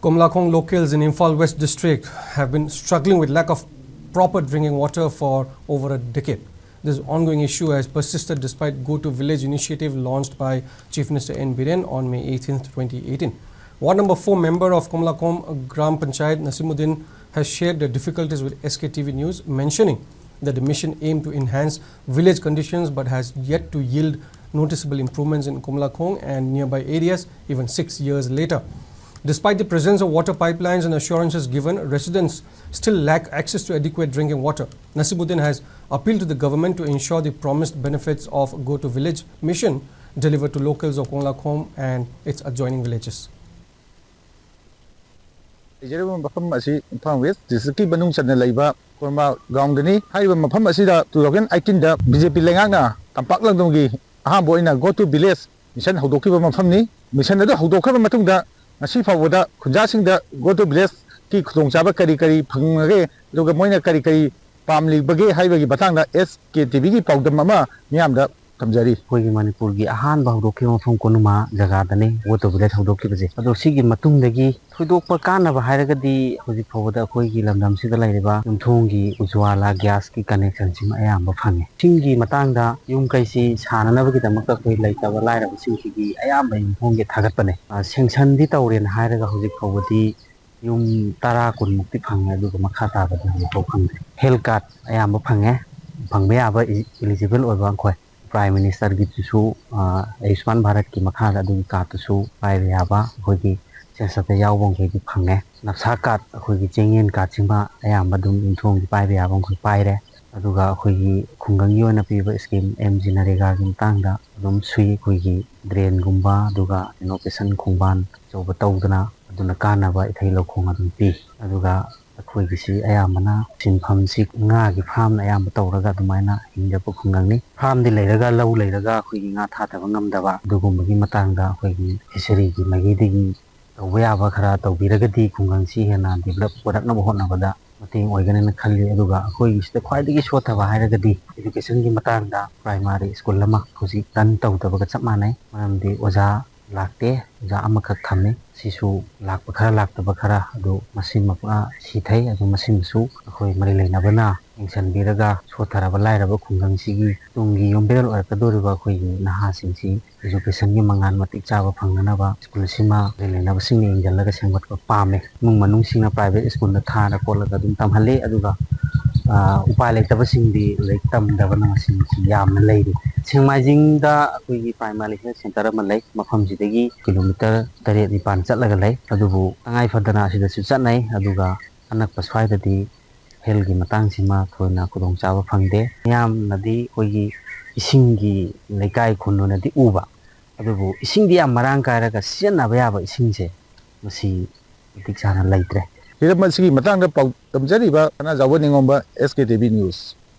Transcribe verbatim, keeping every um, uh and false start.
Komlakhong locals in Imphal West district have been struggling with lack of proper drinking water for over a decade. This ongoing issue has persisted despite Go to Village initiative launched by Chief Minister N Biren on May eighteenth, twenty eighteen. Ward number four member of Komlakhong Gram Panchayat, Nasimuddin, has shared the difficulties with S K T V News, mentioning that the mission aimed to enhance village conditions but has yet to yield noticeable improvements in Komlakhong and nearby areas even six years later. Despite the presence of water pipelines and assurances given, residents still lack access to adequate drinking water. Nasimuddin has appealed to the government to ensure the promised benefits of Go to Village mission delivered to locals of Komlakhong and its adjoining villages. ꯂꯩꯖꯔꯤꯕ ꯃꯐꯝ ꯑꯁꯤ Imphal west ꯗꯤꯁꯇ꯭ꯔꯤꯛꯀꯤ ꯃꯅꯨꯡ ꯆꯟꯅ ꯂꯩꯕ ꯀꯣꯔꯃꯥ ꯒ꯭ꯔꯥꯎꯟꯗꯅꯤ꯫ ꯍꯥꯏꯔꯤꯕ ꯃꯐꯝ ꯑꯁꯤꯗ two thousand eighteen ꯗ B J P ꯂꯩꯉꯥꯛꯅ ꯇꯝꯄꯥꯛ ꯂꯝꯗꯝꯒꯤ ꯑꯍꯥꯟꯕ ꯑꯣꯏꯅ Go to Village mission ꯍꯧꯗꯣꯛꯈꯤꯕ ꯃꯐꯝꯅꯤ꯫ Mission ꯑꯗꯨ ꯍꯧꯗꯣꯛꯈ꯭ꯔꯕ ꯃꯇꯨꯡꯗ ꯉꯁꯤ ꯐꯥꯎꯕꯗ ꯈꯨꯟꯖꯥꯁꯤꯡꯗ Go to Village ꯀꯤ ꯈꯨꯗꯣꯡꯆꯥꯕ ꯀꯔꯤ ꯀꯔꯤ ꯐꯪꯉꯒꯦ, ꯑꯗꯨꯒ ꯃꯣꯏꯅ ꯀꯔꯤ ꯀꯔꯤ ꯄꯥꯝꯂꯤꯕꯒꯦ ꯍꯥꯏꯕꯒꯤ ꯃꯇꯥꯡꯗ S K T V ꯒꯤ ꯄꯥꯎꯗꯝ ꯑꯃ ꯃꯤꯌꯥꯝꯗ ꯊꯝꯖꯔꯤ꯫ ꯑꯩꯈꯣꯏꯒꯤ ꯃꯅꯤꯄꯨꯔꯒꯤ ꯑꯍꯥꯟꯕ ꯍꯧꯗꯣꯛꯈꯤꯕ ꯃꯐꯝ ꯀꯣꯅꯨꯃꯥ ꯖꯒꯥꯗꯅꯤ Go to Village ꯍꯧꯗꯣꯛꯈꯤꯕꯁꯦ꯫ ꯑꯗꯣ ꯁꯤꯒꯤ ꯃꯇꯨꯡꯗꯒꯤ ꯊꯣꯏꯗꯣꯛꯄ ꯀꯥꯟꯅꯕ ꯍꯥꯏꯔꯒꯗꯤ ꯍꯧꯖꯤꯛ ꯐꯥꯎꯕꯗ ꯑꯩꯈꯣꯏꯒꯤ ꯂꯝꯗꯝꯁꯤꯗ ꯂꯩꯔꯤꯕ ꯌꯨꯝꯊꯣꯡꯒꯤ ꯎꯖ꯭ꯋꯥꯂꯥ ꯒ꯭ꯌꯥꯁꯀꯤ ꯀꯅꯦꯛꯁꯟꯁꯤꯃ ꯑꯌꯥꯝꯕ ꯐꯪꯉꯦ꯫ ꯏꯁꯤꯡꯒꯤ ꯃꯇꯥꯡꯗ ꯌꯨꯝ ꯀꯩꯁꯤ ꯁꯥꯅꯅꯕꯒꯤꯗꯃꯛꯇ ꯑꯩꯈꯣꯏ ꯂꯩꯇꯕ ꯂꯥꯏꯔꯕꯁꯤꯡꯁꯤꯒꯤ ꯑꯌꯥꯝꯕ ꯌꯨꯝꯊꯣꯡꯒꯤ ꯊꯥꯒꯠꯄꯅꯦ꯫ ꯑ, ꯁꯦꯡꯁꯟꯗꯤ ꯇꯧꯔꯦꯅ ꯍꯥꯏꯔꯒ ꯍꯧꯖꯤꯛ ꯐꯥꯎꯕꯗꯤ ꯌꯨꯝ ꯇꯔꯥ ꯀꯨꯟꯃꯨꯛꯇꯤ ꯐꯪꯉꯦ, ꯑꯗꯨꯒ ꯃꯈꯥ ꯇꯥꯕꯗꯤ ꯍꯧꯖꯤꯛ ꯐꯥꯎ ꯐꯪꯗ꯭ꯔꯤ꯫ Health card ꯑꯌꯥꯝꯕ ꯐꯪꯉꯦ, ꯐꯪꯕ ꯌꯥꯕ ꯏ-, eligible ꯑꯣꯏꯕ ꯑꯩꯈꯣꯏ꯫ Prime Ministerꯒꯤꯗꯨꯁꯨ, ꯑ, ꯑꯌꯨꯁꯃꯥꯟ ꯚꯥꯔꯠꯀꯤ ꯃꯈꯥꯗ ꯑꯗꯨꯒꯤ cardꯇꯨꯁꯨ ꯄꯥꯏꯕ ꯌꯥꯕ ꯑꯩꯈꯣꯏꯒꯤ ꯁꯦꯟꯁꯁꯇ ꯌꯥꯎꯕ ꯃꯈꯩꯗꯤ ꯐꯪꯉꯦ꯫ ꯅꯞꯁꯥ card, ꯑꯩꯈꯣꯏꯒꯤ ꯆꯦꯡꯌꯦꯟ cardꯁꯤꯃ ꯑꯌꯥꯝꯕ ꯑꯗꯨꯝ ꯌꯨꯝꯊꯣꯡꯒꯤ ꯄꯥꯏꯕ ꯌꯥꯕ ꯃꯈꯩ ꯄꯥꯏꯔꯦ꯫ ꯑꯗꯨꯒ ꯑꯩꯈꯣꯏꯒꯤ ꯈꯨꯡꯒꯪꯒꯤ ꯑꯣꯏꯅ ꯄꯤꯕ scheme M G NREGAꯒꯤ ꯃꯇꯥꯡꯗ ꯑꯗꯨꯝ ꯁꯨꯏ꯫ ꯑꯩꯈꯣꯏꯒꯤ drainꯒꯨꯝꯕ, ꯑꯗꯨꯒ renovation ꯈꯣꯡꯕꯥꯟ ꯑꯆꯧꯕ ꯇꯧꯗꯅ ꯑꯗꯨꯅ ꯀꯥꯟꯅꯕ ꯏꯊꯩ ꯂꯧꯈꯣꯡ ꯑꯗꯨꯝ ꯄꯤ꯫ ꯑꯗꯨꯒ ꯑꯩꯈꯣꯏꯒꯤꯁꯤ ꯑꯌꯥꯝꯕꯅ ꯁꯤꯟꯐꯝꯁꯤ ꯉꯥꯒꯤ farmꯅ ꯑꯌꯥꯝꯕ ꯇꯧꯔꯒ ꯑꯗꯨꯃꯥꯏꯅ ꯍꯤꯡꯖꯕ ꯈꯨꯡꯒꯪꯅꯤ꯫ Farmꯗꯤ ꯂꯩꯔꯒ, ꯂꯧ ꯂꯩꯔꯒ ꯑꯩꯈꯣꯏꯒꯤ ꯉꯥ ꯊꯥꯗꯕ ꯉꯝꯗꯕ, ꯑꯗꯨꯒꯨꯝꯕꯒꯤ ꯃꯇꯥꯡꯗ ꯑꯩꯈꯣꯏꯒꯤ fisheryꯒꯤ ꯃꯥꯏꯀꯩꯗꯒꯤ ꯇꯧꯕ ꯌꯥꯕ ꯈꯔ ꯇꯧꯕꯤꯔꯒꯗꯤ ꯈꯨꯡꯒꯪꯁꯤ ꯍꯦꯟꯅ develop ꯑꯣꯏꯔꯛꯅꯕ ꯍꯣꯠꯅꯕꯗ ꯃꯇꯦꯡ ꯑꯣꯏꯒꯅꯤꯅ ꯈꯜꯂꯤ꯫ ꯑꯗꯨꯒ ꯑꯩꯈꯣꯏꯒꯤꯁꯤꯗ ꯈ꯭ꯋꯥꯏꯗꯒꯤ ꯁꯣꯠꯊꯕ ꯍꯥꯏꯔꯒꯗꯤ educationꯒꯤ ꯃꯇꯥꯡꯗ primary school ꯑꯃ ꯍꯧꯖꯤꯛ run ꯇꯧꯗꯕꯒ ꯆꯞ ꯃꯥꯟꯅꯩ꯫ ꯃꯔꯝꯗꯤ ꯑꯣꯖꯥ ꯂꯥꯛꯇꯦ꯫ ꯑꯣꯖꯥ ꯑꯃꯈꯛ ꯊꯝꯃꯤ꯫ ꯁꯤꯁꯨ ꯂꯥꯛꯄ ꯈꯔ, ꯂꯥꯛꯇꯕ ꯈꯔ ꯑꯗꯨ ꯃꯁꯤꯃ ꯄꯨꯔꯥ ꯁꯤꯊꯩ꯫ ꯑꯗꯨ ꯃꯁꯤꯃꯁꯨ ꯑꯩꯈꯣꯏ ꯃꯔꯤ ꯂꯩꯅꯕꯅ ꯌꯦꯡꯁꯤꯟꯕꯤꯔꯒ, ꯁꯣꯠꯊꯔꯕ ꯂꯥꯏꯔꯕ ꯈꯨꯡꯒꯪꯁꯤꯒꯤ ꯇꯨꯡꯒꯤ ꯌꯨꯝꯕꯤꯔꯦꯜ ꯑꯣꯏꯔꯛꯀꯗꯧꯔꯤꯕ ꯑꯩꯈꯣꯏꯒꯤ ꯅꯍꯥꯁꯤꯡꯁꯤ educationꯒꯤ ꯃꯉꯥꯜ ꯃꯇꯤꯛ ꯆꯥꯕ ꯐꯪꯅꯅꯕ ꯁ꯭ꯀꯨꯜ ꯑꯁꯤꯃ ꯂꯩꯅꯕꯁꯤꯡꯅ ꯌꯦꯡꯁꯤꯜꯂꯒ ꯁꯦꯝꯒꯠꯄ ꯄꯥꯝꯃꯦ꯫ ꯏꯃꯨꯡ ꯃꯅꯨꯡꯁꯤꯡꯅ private ꯁ꯭ꯀꯨꯜꯗ ꯊꯥꯔ ꯈꯣꯠꯂꯒ ꯑꯗꯨꯝ ꯇꯝꯍꯜꯂꯤ꯫ ꯑꯗꯨꯒ, ꯑ, ꯎꯄꯥꯏ ꯂꯩꯇꯕꯁꯤꯡꯗꯤ ꯂꯥꯏꯔꯤꯛ ꯇꯝꯗꯕꯅ ꯉꯁꯤ ꯌꯥꯝꯅ ꯂꯩꯔꯤ꯫ ꯁꯦꯡꯃꯥꯏꯖꯤꯡꯗ ꯑꯩꯈꯣꯏꯒꯤ primary health centre ꯑꯃ ꯂꯩ꯫ ꯃꯐꯝꯁꯤꯗꯒꯤ kilometre ꯇꯔꯦꯠ ꯅꯤꯄꯥꯟ ꯆꯠꯂꯒ ꯂꯩ꯫ ꯑꯗꯨꯕꯨ ꯇꯉꯥꯏ ꯐꯗꯅ ꯑꯁꯤꯗꯁꯨ ꯆꯠꯅꯩ꯫ ꯑꯗꯨꯒ ꯑꯅꯛꯄ ꯁ꯭ꯋꯥꯏꯗꯗꯤ healthꯀꯤ ꯃꯇꯥꯡꯁꯤꯃ ꯊꯣꯏꯅ ꯈꯨꯗꯣꯡꯆꯥꯕ ꯐꯪꯗꯦ꯫ ꯃꯤꯌꯥꯝꯅꯗꯤ ꯑꯩꯈꯣꯏꯒꯤ ꯏꯁꯤꯡꯒꯤ ꯂꯩꯀꯥꯏ ꯈꯨꯟ ꯑꯣꯏꯅꯗꯤ ꯎꯕ, ꯑꯗꯨꯕꯨ ꯏꯁꯤꯡꯗꯤ ꯌꯥꯝ ꯃꯔꯥꯡ ꯀꯥꯏꯔꯒ ꯁꯤꯖꯤꯟꯅꯕ ꯌꯥꯕ ꯏꯁꯤꯡꯁꯦ ꯃꯁꯤ ꯃꯇꯤꯛ ꯆꯥꯅ ꯂꯩꯇ꯭ꯔꯦ꯫ ꯍꯤꯔꯝ ꯑꯁꯤꯒꯤ ꯃꯇꯥꯡꯗ ꯄꯥꯎ ꯇꯝꯖꯔꯤꯕ ꯁꯅꯥꯖꯥꯎꯕ ꯅꯤꯉꯣꯝꯕ, S K T V News꯫